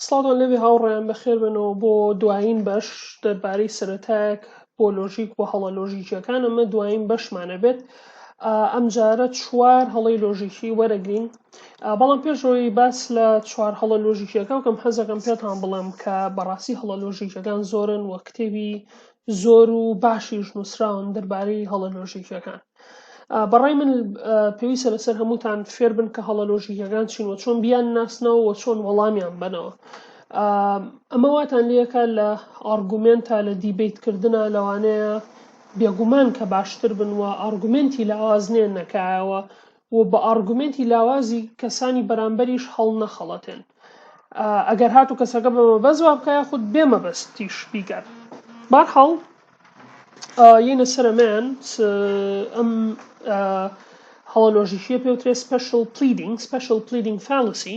سڵاوتان لێبێ هاوڕێیان بەخێربێنەوە بۆ دوایین بەش دەربارەی سەرەتایەک بۆ لۆژیک و هەڵە لۆژیکیەکان ئەمە دوایین بەشمانە بێت ئەمجارە چوار هەڵەی لۆژیکی وەرەگرین بەڵام پێشەوەی باس لە چوار هەڵە لۆژیکیەکە بکەم حەزەکەم پێتان بڵێم کە بەڕاستی هەڵە لۆژیکەکان زۆرن و کتێبی زۆر و باشیش نووسراون دەربارەی هەڵە لۆژیکیەکان بەڕای من پێویستە لەسەر هەمووتان فێربن کە هەڵە لۆژیکەکان چین و چۆن بیان ناسنەوە و چۆن وەڵامیان بەنەوە ئەمە واتان لەکە لە argument ا لە debate کردنا لەوانەیە بێگومان کە باشتر بن و argument ی لاواز نێن نەکایەوە و بە argument ی لاوازی کەسانی بەرامبەریش هەڵنەخەڵەتێن ئەگەر هاتو کەسەکە بە مەبەست وا بکە یاخود بێ مەبەستیش بیکات بارحاڵ یەینە سەر ئەمەیان ئەم هەڵە لۆژیکیە پێوترێ special pleading special pleading fallacy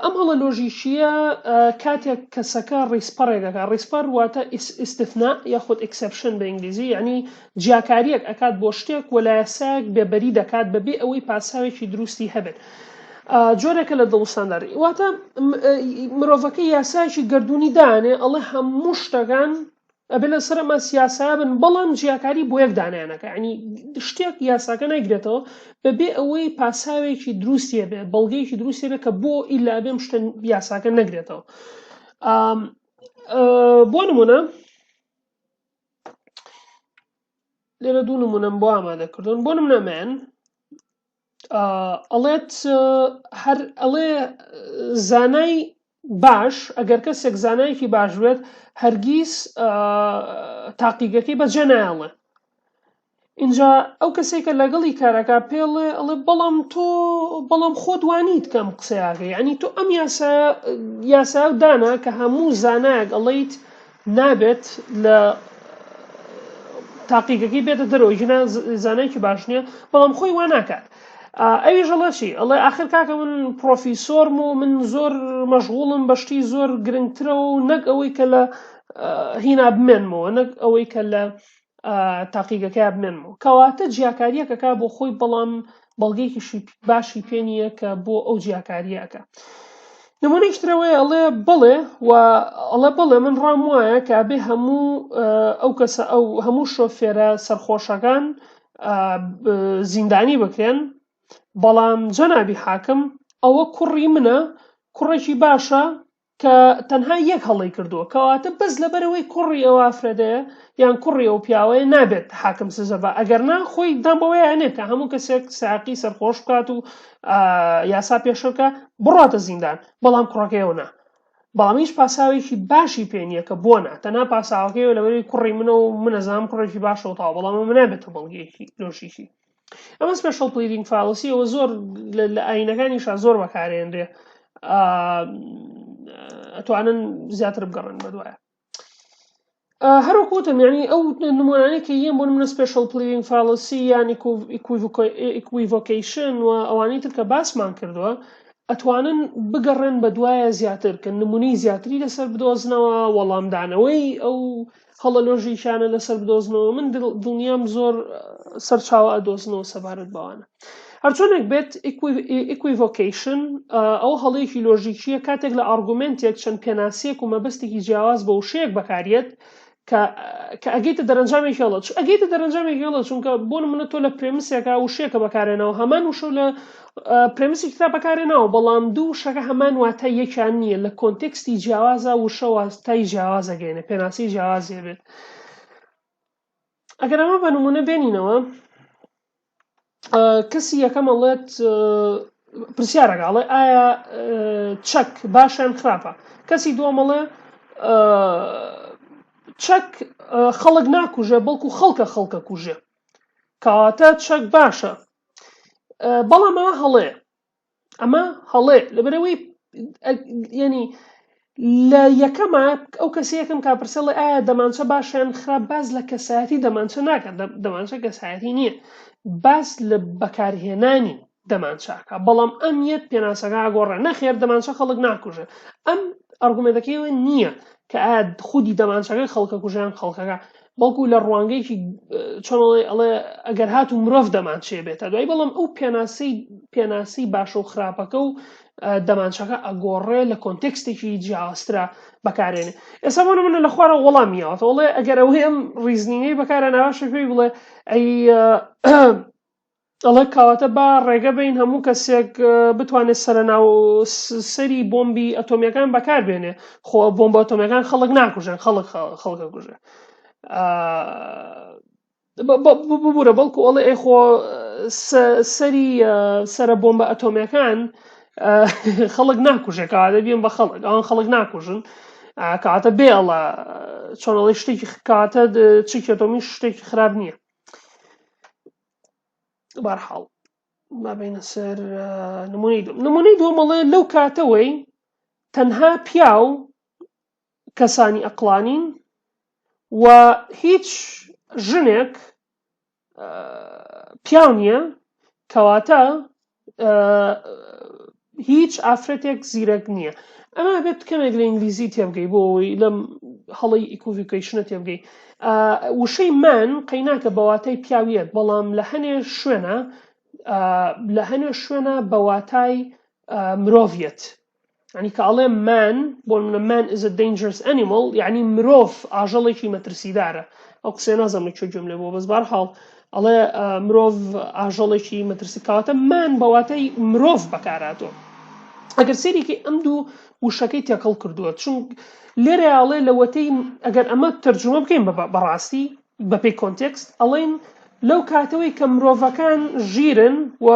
ئەم هەڵە لۆژیکیە کاتێک کەسەکە ڕیزپەڕێک ئەکا ڕیزپەڕ واتە ئیستثنا یاخود exception بە ئینگلیزی یعنی جیاکاریەک ئەکات بۆ شتێک و لە یاسایەک بێبەری دەکات بەبێ ئەوەی پاساوێکی دروستی هەبێت جۆرێکە لە دڵستانداری واتە مرۆڤەکە یاسایەکی گردردونی دانێ ئەڵێ هەموو شتەکان ئەبێ لەسەر ئەمە سیاسایە بن بەڵام جیاکاری بۆ یەک دانیانەکە ینی شتێک یاساکە نایگرێتەوە بەبێ ئەوەی پاساوێکی دروستیە بێ بەڵگەیەکی دروستی بێ کە بۆ ئیلا بێم شتە یاساکە نەگرێتەوە بۆ نمونە لێرە دوو نمونەم بۆ ئامادە کردوون بۆ نمونە من ئەڵێت هەر ئەڵێ زانای باش ئەگەر کەسێک زانایەکی باش بێت هەرگیز تاقیگەکەی بەجێ نایەڵێ اینجا ئەو کەسێک کە لەگەڵی کارەکە پێڵێ ئەڵێ بەڵام تۆ بەڵام خۆت وانیت کەم قسەیەکە یعنی تۆ ئەم یاسا یاسا و دانا کە هەموو زانایەک ئەڵیت نابێت لە تاقیگەکەی بێتە دەرەوە ژنا زانایکی باش نییە بەڵام خۆی وا ناکات ئەویش ئەڵێ چی ئەڵێ ئاخر کاکە من پرۆفیسۆرم و من زۆر مەشغوڵم بە شتی زۆر گرنگترەوە و نەک ئەوەی کە لە هینا بمێنمەوە نەک ئەوەی کە لە تاقیگەکەیا بمێنمەوە کەواتە جیاکاریەکەکە بۆ خۆی بەڵام بەڵگەیەکیشی باشی پێ نییە کە بۆ ئەو جیاکاریە ئەکا نمونەیەکی ترەوەیە ئەڵێ بەڵێ و ئەڵێ بەڵێ من ڕام وایە کە ئەبێ هەموو ئەو کەسە ئەو هەموو شۆفێرە سەرخۆشەکان زیندانی بکرێن بەڵام جەنابی حاکم ئەوە کوڕی منە کوڕێکی باشە کە تەنها یەک هەڵەی کردووە کەواتە بەس لەبەرەوەی کوڕی ئەو ئافرەتەیە یان کوڕی ئەو پیاوەیە نابێت حاکم سزا بە ئەگەر نا خۆی دان بەوەیە ئەنێ کە هەموو کەسێک ساقی سەرخۆش بکات و یاسا پێشەکە بڕاتە زیندان بەڵام کوڕەکەیەوە نا بەڵام هیچ پاساوێکی باشی پێ نییە کە بۆ نا تەنها پاساوەکەیەوە لەبەرەوەی کوڕی منە و منەزام کوڕێکی باشەوە تاو بەڵام من نابێتە بەڵگەیەکی لۆژیکی ئەمە special pleading fallacy ئەوە زۆر لە ئاینەکانیشا زۆر بەکارێنرێ ئەتوانن زیاتر بگەڕن بەدوایە هەروەک وتم یعنی ئەو نمونانەی کە یەم بۆ نمونە special pleading fallacy یان equivocation و ئەوانەی تر کە باسمان کردووە ئەتوانن بگەڕێن بە دوایە زیاتر کە نمونەی زیاتری لەسەر بدۆزنەوە وەڵامدانەوەی ئەو هەڵە لۆژیکیانە لەسەر بدۆزنەوە من دڵنیام زۆر سەرچاوە ئەدۆزنەوە سەبارەت بەوانە هەرچۆنێک بێت equivocation ئەو هەڵەیەکی لۆژیکیە کاتێک لە argument ێک چەند پێناسەیەک و مەبەستێکی جیاواز بە وشەیەک بەکاریەت کە کە ئەگەیتە دەرەنجامێکی هەڵە چ ئەگەیتە دەرەنجامێکی هەڵە چونکە بۆ نمونە تۆ لە premise ێکا وشەیەکە بەکارێنەوە هەمان وشە لە premise ێکی ترا بەکارێناوە بەڵام دوو وشەکە هەمان واتای یەکیان نییە لە context ی جیاوازە وشە واتای جیاواز ئەگەیەنێ پێناسەی جیاوازی هەبێت ئەگەر ئەمە بە نمونە بێنینەوە کەسی یەکەم ئەڵێت پرسیارەکە ئەڵێ ئایا چەک باشیان خراپە کەسی دووەم ئەڵێ چەک خەڵک ناکوژێ بەڵکو خەڵکە خەڵکە کوژێ کەواتە چەک باشە بەڵام ئەمە هەڵەیە ئەمە هەڵەیە لەبەرەوەی یعنی لە یەکەمە ئەو کەسی یەکەم کا پرسەڵێ ئایا دەمانچە باشیان خراپ باز لە کەسایەتی دەمانچە ناکە دەمانچە کەسایەتی نییە باس لە بەکارهێنانی دەمانچاکە بەڵام ئەم یەت پێناسەکە گۆڕێ نەخێر دەمانچە خەڵک ناکوژێ ئەم argument ەکەیەوە نییە کە ئایا خودی دەمانچەکە خەڵکە کوژیان خەڵکەکە بەڵکو لە ڕوانگەیەکی چۆن ئەڵێ ئەڵێ ئەگەر هات و مرۆڤ دەمانچێ بێتە دوای بەڵام ئەو پێناسەی پێناسی باشە و خراپەکە و دەمانچەکە ئەگۆڕێ لە context ێکی جیاوازترا بەکارێنێ ئێستا بۆ نمونە لە خوارەوە وەڵامی یاوەتەوە ئەڵێ ئەگەر ئەوەی ئەم reasoning ەی بەکارە ناواشە پێی بڵێ ئەی ئەڵێ کەواتە با ڕێگە بین هەموو کەسێک بتوانێت سەرناو سەری بۆمبی ئەتۆمیەکان بەکاربێنێ خۆ بۆمبە ئەتۆمیەکان خەڵک ناکوژن خەڵک خەڵکە کوژێ ببورە بەڵکو ئەڵێ ئەی خۆ سەری سەرە بۆمبە ئەتۆمیەکان خەڵک ناکوژێ کەواتە بیم بە خەڵک ئەوان خەڵک ناکوژن کەواتە بێ ئەڵە چۆن ئەڵێ شتێکی کەواتە چێکی ئەتۆمی شتێکی خراپ نییە بارحاڵ با بینە سەر نمونەی دوم نمونەی دووەم ئەڵێ لەو کاتەوەی تەنها پیاو کەسانی ئەقڵانین و هیچ ژنێک پیاو نییە کەواتە هیچ ئافرەتێک زیرەک نییە ئەمە بێت کەمێک لە ئینگلیزی تێبگەی بۆ ئەوەی لەم هەڵەی equivocation ە تێبگەی وشەی man قەیناکە بەواتای پیاویەت بەڵام لە هەنێ شوێنە لە هەنێ شوێنە بەواتای مرۆڤیەت یعنی کە ئەڵێ man بۆ نمونە man is a dangerous animal یعنی مرۆڤ ئاژەڵێکی مەترسیدارە ئەو قسەیە نازانم لە کوێ گوێم لێ بووە بەس بەهەرحاڵ ئەڵێ مرۆڤ ئاژەڵێکی مەترسی کەواتە man بە واتای مرۆڤ بەکارهاتووە ئەگەر سەیرێکی ئەم دوو وشەکەی تێکەڵ کردووە چون لێرە ئەڵێ لەوەتەی ئەگەر ئەمە تەرجومە بکەین بەڕاستی بەپێی context ئەڵێن لەو کاتەوەی کە مرۆڤەکان ژیرن و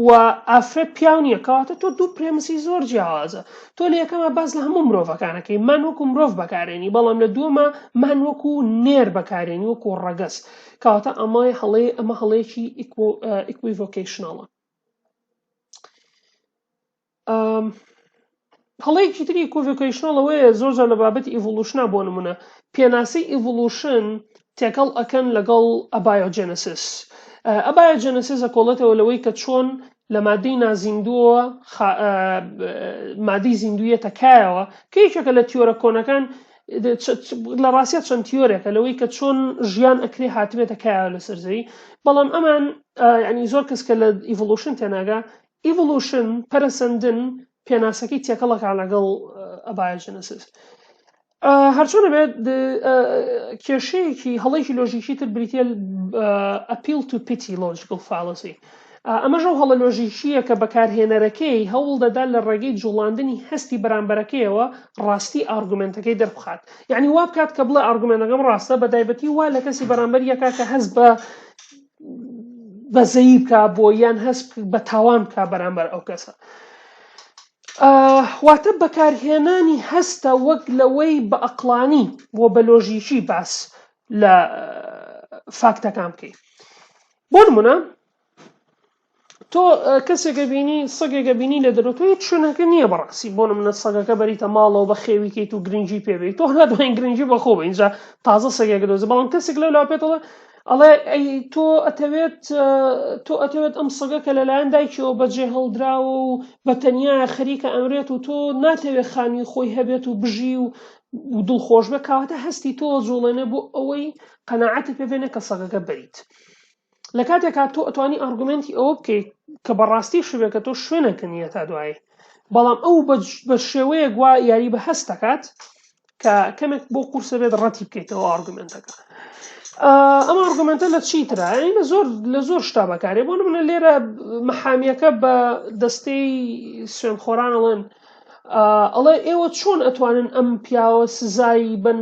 و ئافرەت پیاو نییە کەواتە تۆ دوو premise ی زۆر جیاوازە تۆ لە یەکەما باس لە هەموو مرۆڤەکانەکەی man وەکو مرۆڤ بەکارێنی بەڵام لە دووەما man وەکو نێر بەکارێنی وەکو ڕەگەز کەواتە ئەمە هەڵەیە ئەمە هەڵەیەکی equivocational ە هەڵەیەکی تری equivocational ئەوەیە زۆر جار لە بابەتی evolution ا بۆ نمونە پێناسەی evolution تێکەڵ ئەکەن لەگەڵ abiogenesis abiogenesis ئەکۆڵێتەوە لەوەی کە چۆن لە مادەی نازیندووە مادەی زیندویەتە کایەوە کە یەکێکە لە تیۆرە کۆنەکان لە ڕاستە چەند تیۆرێکە لەوەی کە چۆن ژیان ئەکرێ هاتبێتە کایەوە لەسەر زەوی بەڵام ئەمان ینی زۆر کەس کە لە evolution تێناگا Evolution، پەرەسەندن، پێناسەکەی تێکەڵەکا لەگەڵ abiogenesis. هەرچۆنە بێت کێشەیەکی هەڵەیەکی لۆژیکی تر بریتە appeal to pity logical fallacy ئەمەش ئەو هەڵە لۆژیکییە کە بەکارهێنەرەکەی هەوڵ دەدات لە ڕێگەی جوڵاندنی هەستی بەرامبەرەکەیەوە ڕاستی argument ەکەی دەربخات یعنی وا بکات کە بڵێ argument ەکەم ڕاستە بە تایبەتی وا لە کەسی بەرامبەر یەکا کە هەست بە بەزەیی بکا بۆ یان هەست بە تاوان بکا بەرامبەر ئەو کەسە واتە بەکارهێنانی هەستە وەک لەوەی بە ئەقلانی بۆ بە لۆژیکی باس لە فاکتەکان بکەیت بۆ نمونە تۆ کەسێکە بینی سەگێکە بینی لە دەرەوە تۆ هیچ شوێنەکە نییە بەڕاستی بۆ نمونە سەگەکە بەریتە ماڵەوە بە خێویکەیت و گرنگی پێ بێت تۆ ناتوانین گرنگی بەخۆ بە اینجا تازە سەگێک دۆزە بەڵام کەسێک لەو لا پێتەڵە ئەڵێ ئەی تۆ ئەتەوێت تۆ ئەتەوێت ئەم سەگە کە لەلایەن دایکیەوە بەجێ هەڵدراوە و بە تەنیا خەریکە ئەمرێت و تۆ ناتەوێت خانووی خۆی هەبێت و بژی و دڵخۆش بێ کەواتە هەستی تۆ جوڵێنێ بۆ ئەوەی قەناعەتت پێ بێنێ کە سەگەکە بەریت لە کاتێکا تۆ ئەتوانی argument ی ئەوە بکەیت کە بەڕاستی شوێ کە تۆ شوێنەکە نییە تا دوایی بەڵام ئەو بە شێوەیەک وا یاری بە هەست دەکات کە کەمێک بۆ قورسە بێت ڕەتی بکەیتەوە argument ەکە ئەم argument ە لە چی ترا لە زۆر لە زۆر شتا بەکارێ بۆ نمونە لێرە محامیەکە بە دەستەی سوێنخۆران ئەڵێن ئەڵێ ئێوە چۆن ئەتوانن ئەم پیاوە سزای بن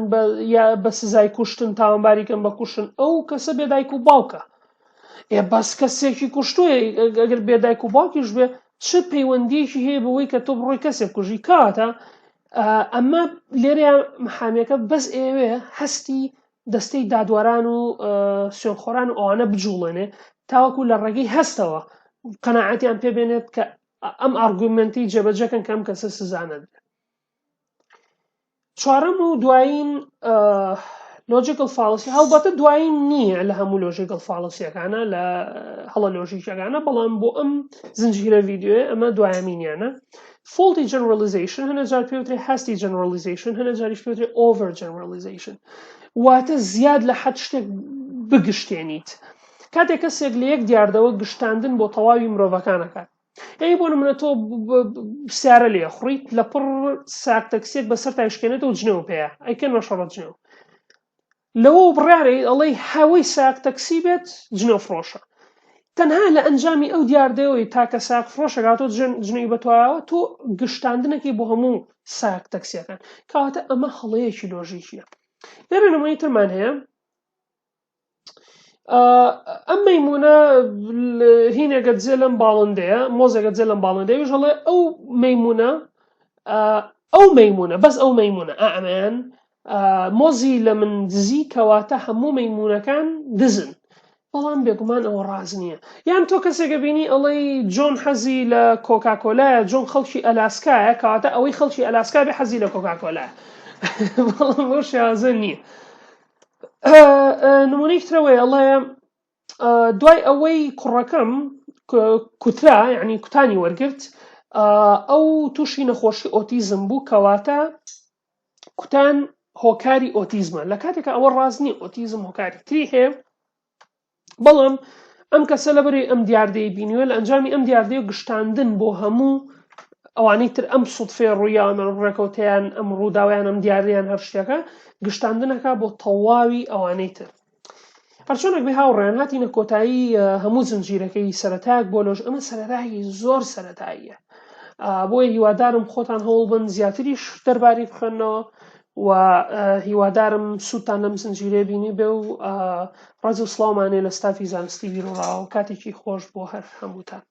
بە سزای کوشتن تاوانباری کەن بە کوشتن ئەو کەسە بێ دایک و باوکە ئێ بەس کەسێکی کوشتووە ئەگەر بێ دایک و باوکیش بێ چ پەیوەندیەکی هەیە بەوەی کە تۆ بڕۆی کەسێک کوژی کاتە ئەمە لێرەیە محامیەکە بەس ئێوێ هەستی دەستەی دادوەران و سوێنخۆران و ئەوانە بجوڵێنێ تاوەکو لە ڕێگەی هەستەوە قەناعەتیان پێ بێنێت کە ئەم argument ی جێبەجێکەن کە ئەم کەسە سزا نەدرێت چوارەم و دوایین logical fallacy هەڵبەتە دوایین نییە لە هەموو logical fallacy ەکانە لە هەڵە لۆژیکەکانە بەڵام بۆ ئەم زنجیرە ڤیدیۆیە ئەمە دوایەمینیانە faulty generalization هەنە جار پێوترێ hasty generalization هەنە جاریش پێوترێ over generalization واتە زیاد لە حەد شتێک بگشتێنیت کاتێک کەسێک لە یەک دیاردەوە گشتاندن بۆ تەواوی مرۆڤەکان ئەکات. یعنی بۆ نمونە تۆ سیارە لێ خوڕیت لە پڕ ساک تەکسیەک بەسەر تایشکێنێتەوە جنێو پێیە ئەیکەن بە شەڕە جنێو لەوە بڕیارەی ئەڵێی هەوەی ساق تەکسی بێت جنێو فرۆشە تەنها لە ئەنجامی ئەو دیاردەیەوەی تاکە ساق فرۆشێک هاتۆ جنێوی بەتوایەوە تۆ گشتاندنەکەی بۆ هەموو ساق تەکسیەکان کەواتە ئەمە هەڵەیەکی لۆژیکیە لێرە نمونەی ترمان هەیە ئەم مەیمونە هینێکە جێ لەم باڵندەیە مۆزێکە جێ لەم باڵندەیە ویش هەڵێ ئەو مەیمونە ئەو مەیمونە بەس ئەو مەیمونە ئەمەیان مۆزی لە من دزی کەواتە هەموو مەیمونەکان دزن بەڵام بێگومان ئەوە ڕاز نییە یان تۆ کەسێکە بینی ئەڵەی جۆن حەزی لە کۆکاکۆلایە جۆن خەڵکی ئەلاسکایە کەواتە ئەوەی خەڵکی ئەلاسکا بێ حەزی لە کۆکاکۆلایە بەڵام بەو شێوازە نییە نمونەی ترەوەی ئەڵێ دوای ئەوەی کوڕەکەم کوترا یعنی کوتانی وەرگرت ئەو تووشی نەخۆشی ئۆتیزم بوو کەواتە کوتان هۆکاری ئۆتیزمە لە کاتێکە ئەوە ڕاست نییە ئۆتیزم هۆکاری تری هەیە بەڵام ئەم کەسە لەبەری ئەم دیاردەی بینیوە لە ئەنجامی ئەم دیاردەیە گشتاندن بۆ هەموو ئەوانەی تر ئەم سوتفێ ڕوویاوە ڕێکەوتیان ئەم ڕووداویان ئەم دیاردەیان هەر شتێکە گشتاندنەکە بۆ تەواوی ئەوانەی تر هەرچۆنێک بێ هاوڕێیان هاتینە کۆتایی هەموو زنجیرەکەی سەرەتایەک بۆ لۆژ ئەمە سەرەتایەکی زۆر سەرەتاییە بۆیە هیوادارم خۆتان هەوڵ بن زیاتریش دەرباری بخوێنەوە و هیوادارم سوودتان لەم زنجیرەیە بینی بێ و ڕێز و سڵاومانێ لە ستافی زانستی بیرۆڕاوە کاتێکی خۆش بۆ هەر هەمووتان.